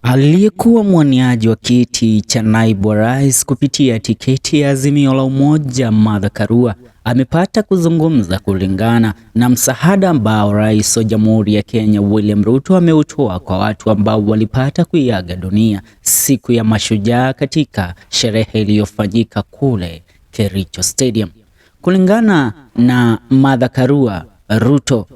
Aliyekuwa mwaniaji wa kiti cha naibu wa rais kupitia tiketi ya Azimio la Umoja, Martha Karua amepata kuzungumza kulingana na msaada ambao rais wa Jamhuri ya Kenya William Ruto ameutoa kwa watu ambao walipata kuiaga dunia siku ya Mashujaa katika sherehe iliyofanyika kule Kericho Stadium. Kulingana na Martha Karua, Ruto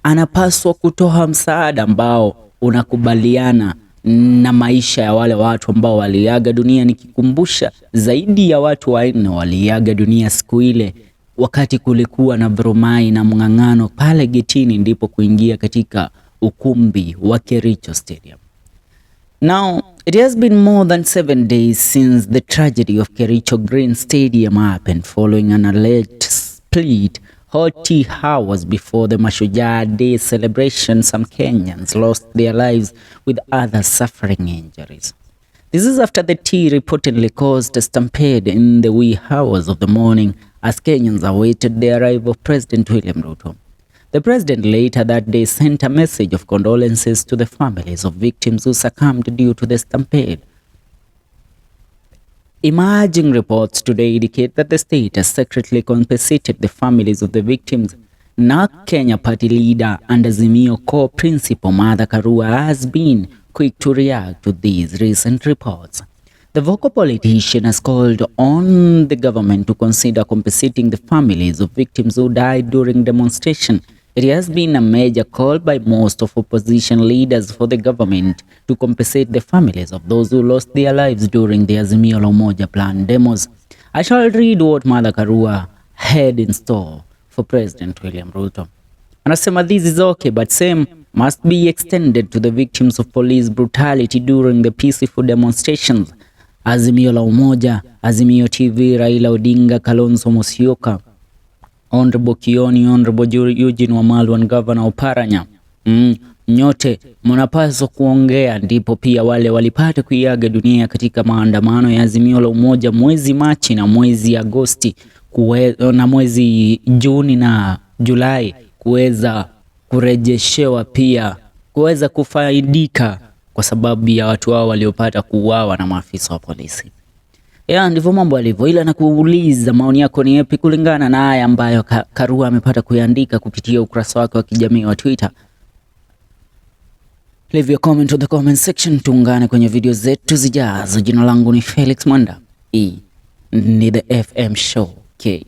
anapaswa kutoa msaada ambao unakubaliana na maisha ya wale watu ambao waliaga dunia, nikikumbusha zaidi ya watu 4 waliaga dunia siku ile wakati kulikuwa na vurumai na mng'ang'ano pale getini ndipo kuingia katika ukumbi wa Kericho Stadium. Now, it has been more than 7 days since the tragedy of Kericho Green Stadium happened following an alleged split 40 hours before the Mashujaa Day celebration. Some Kenyans lost their lives, with others suffering injuries. This is after the tea reportedly caused a stampede in the wee hours of the morning as Kenyans awaited the arrival of President William Ruto. The president later that day sent a message of condolences to the families of victims who succumbed due to the stampede. Emerging reports today indicate that the state has secretly compensated the families of the victims. NARC Kenya party leader and Azimio co-principal Martha Karua has been quick to react to these recent reports. The vocal politician has called on the government to consider compensating the families of victims who died during demonstration. It has been a major call by most of opposition leaders for the government to compensate the families of those who lost their lives during the Azimio la Umoja plan demos. I shall read what Martha Karua had in store for President William Ruto. Anasema this is okay, but same must be extended to the victims of police brutality during the peaceful demonstrations. Azimio la Umoja, Azimio TV, Raila Odinga, Kalonzo Musyoka, Honorable Kioni, Honorable Eugene Wamalwa and Governor Oparanya. Nyote mnapaswa kuongea, ndipo pia wale walipata kuiaga dunia katika maandamano ya Azimio la Umoja mwezi Machi na mwezi Agosti na mwezi Juni na Julai kuweza kurejeshewa, pia kuweza kufaidika kwa sababu ya watu wao waliopata kuuawa na maafisa wa polisi. Ya, ndivyo mambo yalivyo, ila nakuuliza maoni yako ni yapi kulingana na haya ambayo Karua amepata kuiandika kupitia ukurasa wake wa kijamii wa Twitter. Leave your comment to the comment section, tuungane kwenye video zetu zijazo. Jina langu ni Felix Mwanda, hii ni The FM Show K.